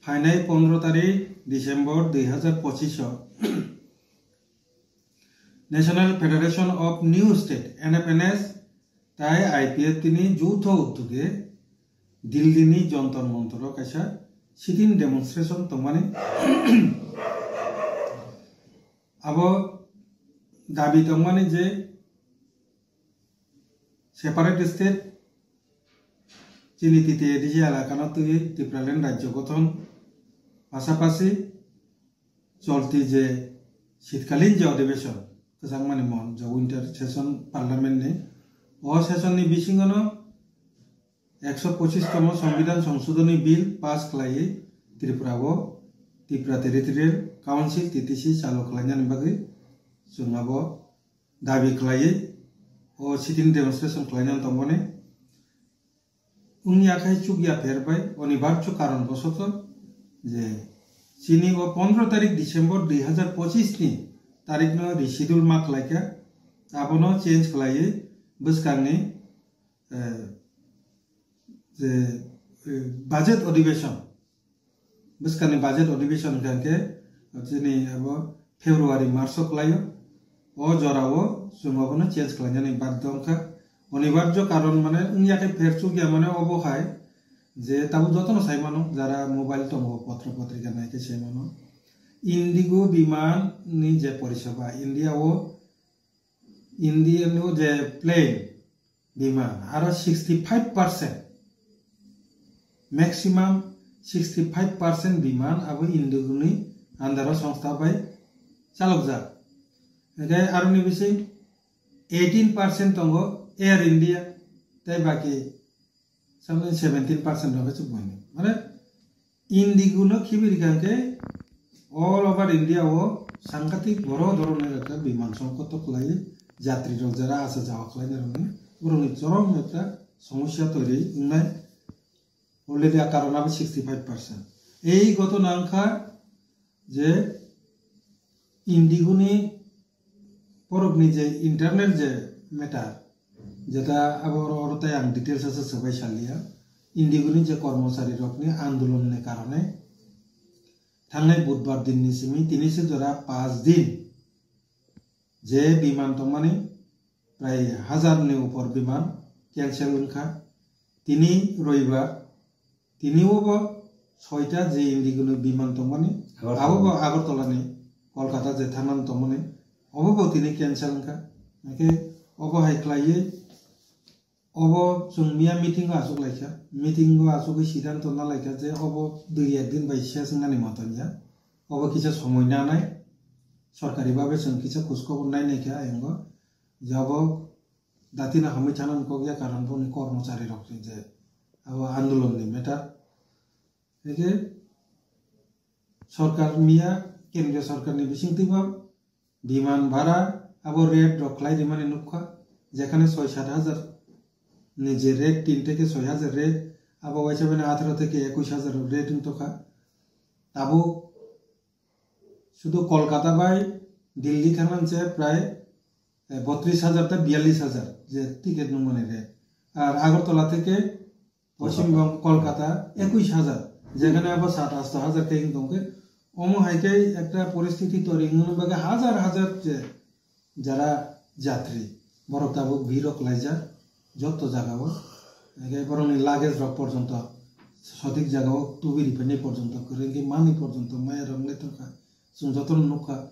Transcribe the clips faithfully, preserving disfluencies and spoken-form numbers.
Phainai pondro tarik December dui hazar pochish o National Federation of New State, N F N S, tai I P F T ni joutho uddoge Delhi ni Jantar Mantar o kaisa sit-in demonstration tongmani. Abo dabi tongmani je separate state, chini T T A D C elakano twi Tipraland rajyo gothon, pasapasi cholti je shitkalin je odhibeshon, kwchangmani mon, je winter session parliament ni, o session ni bisingono ekso pochish tomo Songbidan Songshodhoni Bill pass khlaiwi Tripura o Tripura Territorial Council, T T C, chalu khlainani bagwi chwng abo dabi khlaiwi o sit-in demonstration khlainani tongmani. Wngya khai chukya pher bai onibarjo karon bosoto je chini o pondro tarik December dui hazar pochish ni tarikno reschedule ma khlaikha, abono change khlaiwi bwskangni eh, je, eh, budget odhibeshon, bwskangni budget odhibeshon hwnkha khe chini abo February March o khlaio. O jorao chwng obono change khlainani badhyo wngkha. Onibarjo karon mane wngya khe pher chukya mane obo hai je tabuk jotono sai mano, jara mobile tongo, potro potrika nai khe sai mano. Indigo biman ni je poriseba India o Indian o je plane, biman, aro sixty five percent, maximum sixty five percent biman abo Indigo ni under o songstha bai chalokjak. Hingke aroni bising eighteen percent tongo Air India, tei baki something seventeen percent rok se buini. Mane Indigo no khibi rikha khe all over India o sangkatik boro dhoroner ekta biman songkot to khlai, jatri rok jara asa jawa khlaina rokni borokni chorom ekta somosya toiri wngnai. Already a karon abo sixty five percent. Ei ghotona wngkha je Indigo ni borokni je internal je matter, jeta abo oro, oro tai ang details asa swbai saliya. Indigo ni je kormochari rokni andolon ni karone thangnai budbar din ni simi tini se jora paanch din je biman tongmani prai hazar ni upor biman cancel wngkha. Tini roibar, tini obo soita je Indigo ni biman tongmani, Agartala. Abo bo Agartala ni Kolkata je thangnani tongmani, obo bo tini cancel wngkha. Hingke obo hai khlaiwi obo chwng miya meeting o achuk laikha, meeting o achugwi siddhanto na laikha je obo dui ek din bai ses wngnani moton ya, obo kisa somoi nanai, sorkari babe chwng kisa khuj khobor nai naikha ayang o je obo Datina hamwi thana ni kok ya karon boni kormochari rok ni je abo andolon ni matter. Hingke sorkar miya, kendriya sorkar ni bising twibo biman bhara abo rate rok khlai rimani nukha, jekhane soi sat hajar ni je rate, tin theke soi hajar rate, abo waisa bini atharo theke ekush hajar rate wng tokha. Tabuk Sudu Kolkata bai Delhi thangna se prai, eh, botris hajar ta biyallis hajar je ticket nungmani rate. Ar Agartala theke Poschim Bong-, Kolkata ekush hajar, jekhane abo sat asto hajar khe wng tongkhe, omo hai khe ekta poristiti tori wngmani bagwi hajar hajar je jara jatri, borok tabuk bhir rok khlaijak joto jagao, hingke borokni luggage rok porjonto sothik jagao tubi ripainai porjonto kwrwngwi manwi porjonto maya rok wngwi tongkha, chwng jotono nukha.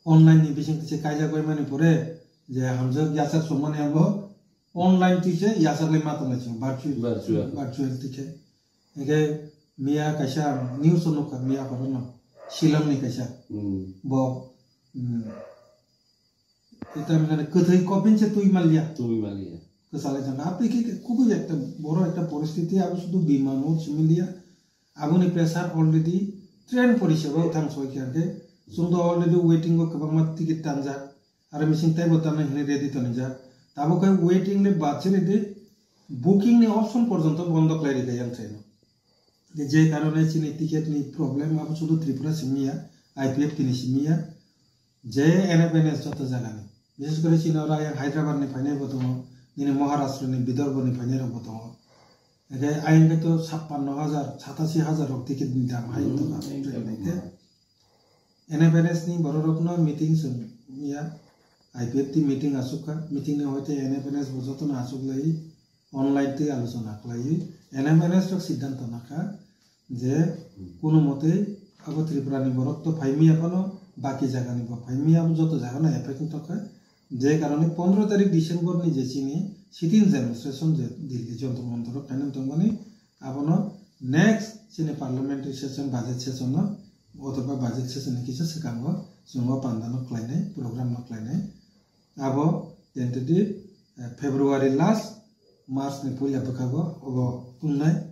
Online ni bising twi se kaijak bai mani pore je hamjak yachak songmani abo online twi se yachak lai ma tonglai chwng virtual, Virtual. Virtual twi khe. Hingke miya kaisa ang news o nukha, miya horo no Shillong ni kaisa. Hmm. Bo, hmm, ita mane kwthwi kopin se twi maliya. Twi maliya. Kwchalai jana. Apni khe kubui ekta boro ekta poristiti, abo sudu biman o simi liya. Aboni pressure already train poriseba thang soi khe hingke. Chwng do already waiting o kwbangma ticket tanjak. Aro missing teibo tanai hwnwi ready tonijak. Tabuk khe waiting ni bad se ready, booking ni option porjonto bondo khlai rikha yang chaino. Je, je karone chini ticket ni problem abo sudu Tripura simi ya, I P F T ni simi ya, je N F N S joto jaga ni. Bishes kore chini oro ayang Hyderabad ni phainai bo tongo, nini Maharashtra ni Vidarbha ni phainai rok bo tongo. Eke ayang khe to chappanno hajar, satasi hajar rok ticket ni dam hai wng tongkha. N F N S ni borok rokno meeting chwng ya, I P F T meeting achukha, meeting ni hoite N F N S bo jotono achuklai, online tei alochona khlaiwi N F N S rok siddhanto nakha je kuno motei abo Tripura ni borok to phaimiya phano baki jaga ni bo phaimiya, abo joto jaga no effect wngtokha. Je karone pondro tarik December ni je chini sit-in demonstration je Delhi Jantar Mantar o khainani tongmani, abono next chini parliamentary session, budget session no, othoba budget session ni kisa swkango chwng o panda no khlainai, program no khlainai. Abo tentative, eh, February last, March ni puila bwkhago obo wngnai.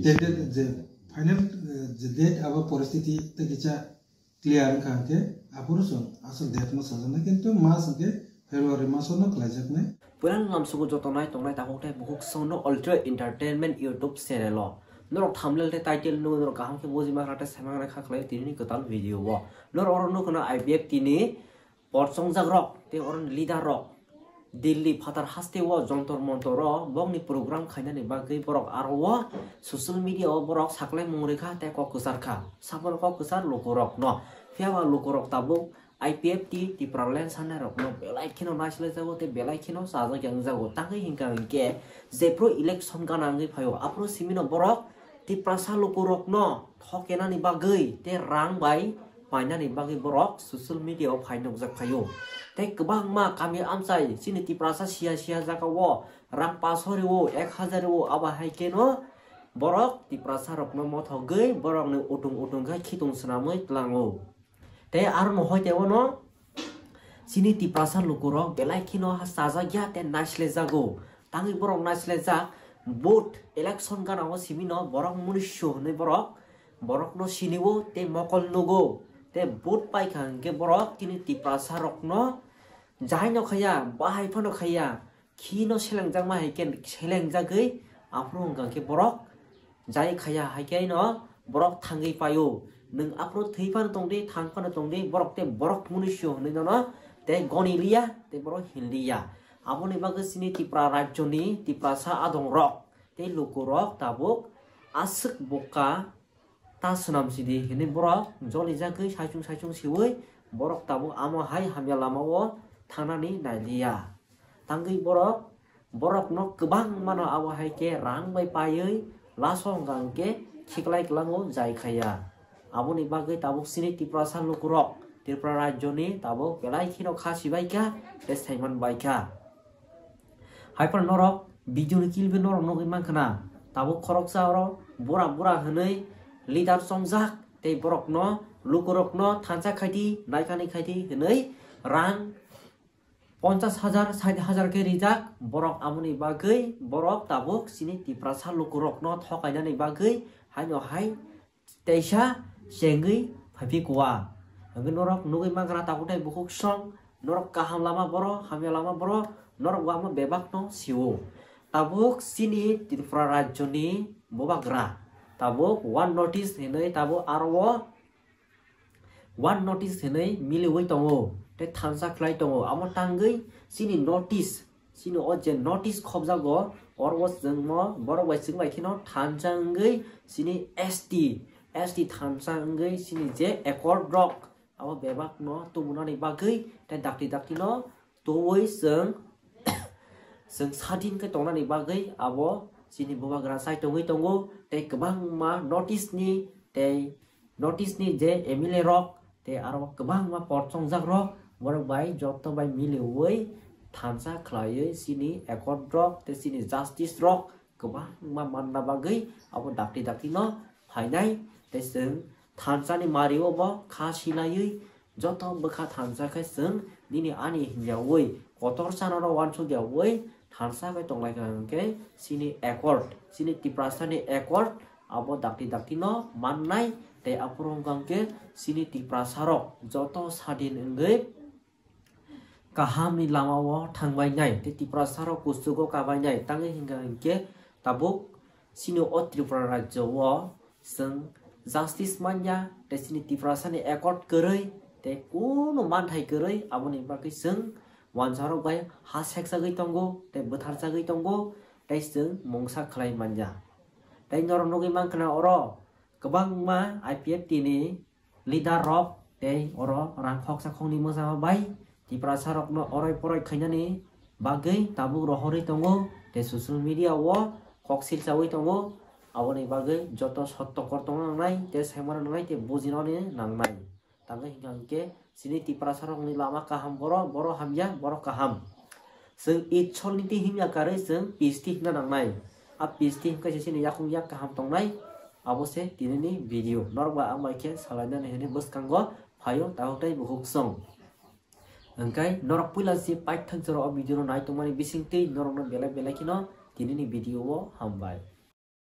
Tentative je final, eh, je date abo poristiti tei kisa clear wngkha hwnkhe, aphuru chwng aswk date no sajaknai, kintu mas hwnkhe February maso no khlaijaknai. Puila lamsugo joto nai tongnai takhuk tei bukhuk songno Ultra Entertainment YouTube channel o. Norok thumbnail tei title nugwi norok kaham khe bujima kha tei saimang nai kha khlai tini ni kwtal video o. Norok oro nukho na I P F T ni porchongjak rok tei oro ni leader rok Delhi phatar haste o Jantar Mantar o bokni program khainani bagwi borok aro o social media o borok saklai mung rwkha tei kok kwchar kha. Sabono kok kwchar lukurok no. Phiya ba lukurok tabuk I P F T Tipraland sanai rok no belai kheno naisilai jago tei belai kheno chajak yang jago. Tangwi hinkha hinkhe jephru election gana wngwi phaio aphuru simi no borok Tiprasa lukurok no thokenani bagwi tei rang bai painani bagwi borok social media o phai nukjak phaio. Tei kwbangma kami amchai chini Tiprasa siya siya jaga o rang paso rwo, ek hajar rwo, abo hai kheno borok Tiprasa rokno mothogwi borokni utung utung khe khitung swnamwi tlango. Tei aro no hoi tei bono chini Tiprasa lukurok belai kheno ha chajak ya tei naisilai jago. Tangwi borok naisilai jak vote election gana o simi no borok munisyo hwnwi borok borokno sinio tei mokol nugo. Tei vote paikha hwnkhe borok chini Tiprasa rokno jai no khaiya, bahai phano khaiya, khino selengjakma hai khe selengjagwi aphuru hwnkha khe borok jai khaiya hai khe no borok thangwi paio. Nwng aphuru thwi phano tongdi, thang phano tongdi, borok tei borok munisyo hwnwi nono tei goni liya tei borok hin liya. Aboni bagwi chini Tripura rajyoni Tiprasa adongrok tei lukurok tabuk aswk bwkha ta swnam sidi hinwi borok jolijagwi saichung saichung siwi borok tabuk amo hai hamya lama o thangnani nai liya. Tangwi borok, borokno kwbang mano abo hai khe rang bai paiwi laso hwnkha hwnkhe khiklai kwlango jai khaiya. Aboni bagwi tabuk chini Tiprasa lukurok Tripura rajyoni tabuk belai kheno kha sibai kha tei saiman bai kha. Hai phano norok video ni kilbi norok nugwi mankha na, tabuk khoroksa oro bura bura hwnwi leader chongjak tei borokno lukurokno thansa khaidi, naikani khaidi hwnwi rang ponchas hajar, sait hajar khe rijak. Borok aboni bagwi borok tabuk chini Tiprasa lukurokno thokainani bagwi haino hai teisa chengwi phaiphikwa. Hwnkhe norok nugwi mankha na tabuk tei bukhuk song, norok kaham lama boro, hamya lama boro, norok wama bebakno sio. Tabuk chini Tripura rajyoni bubagra tabuk one notice hinwi tabuk aro o one notice hinwi miliwi tongo tei thansa khlai tongo. Amo tangwi chini notice, chini o je notice khobjago, oro o chwngno borok bai chwng bai kheno thansa wngwi chini S T, S T thansa wngwi chini je accord rok abo bebakno tubunani bagwi tei dakti daktino tubui chwng chwng sadin khe tongnani bagwi abo chini bubagra chai tongwi tongo tei kwbangma notice ni tei notice ni je M L A rok tei aro kwbangma por chongjak rok borok bai joto bai miliwi thansa khlaiwi chini accord rok tei chini justice rok kwbangma manna bagwi abo dakti dakti no phainai tei chwng thansa ni mari o bo kha silaiwi joto bwkha thansa khe chwng nini ani hinjawi kotor chana no uansuk yawi thansa khe tonglaikha hwnkhe chini accord, chini Tiprasa ni accord abo dakti dakti no mannai tei aphuru wngkha hwnkhe chini Tiprasa rok joto sadin wngwi kaham ni lama o thangbai nai tei Tiprasa rok kuchugo kabai nai tangwi hwnkha hwnkhe tabuk chini o Tripura rajyo o chwng justice manya tei chini Tiprasa ni accord kwrwi tei kunu manthai kwrwi aboni bagwi chwng uansarok bai ha seksagwi tongo tei bwtharjagwi tongo tei chwng mungsa khlai manya. Tei norok nugwi mankha na oro kwbangma I P F T ni leader rok tei oro rang khoksa khoknwi mwchama bai Tiprasa rokno oroi poroi khainani bagwi tabuk rohorwi tongo tei social media o kok silchawi tongo. Aboni bagwi joto sotto kor tongna nangnai tei saimano nangnai tei bujinani nangnai. Tamo hingka hingke chini Tiprasa rokni lama kaham boro, boro hamya, boro kaham. Chwng Ishwar niti himya karwi chwng P H T himna nangnai. A P H T himkhe se chini yakung yak kaham tongnai. Abo se tinini video. Norok ba ang bai khe salainani hwnwi bwskango phaio takhuk tei bukhuk song. Hingkai norok puila si paithak jora o video no nai tongmani bisingtwi norokno belai belai kheno tinini video o hambai.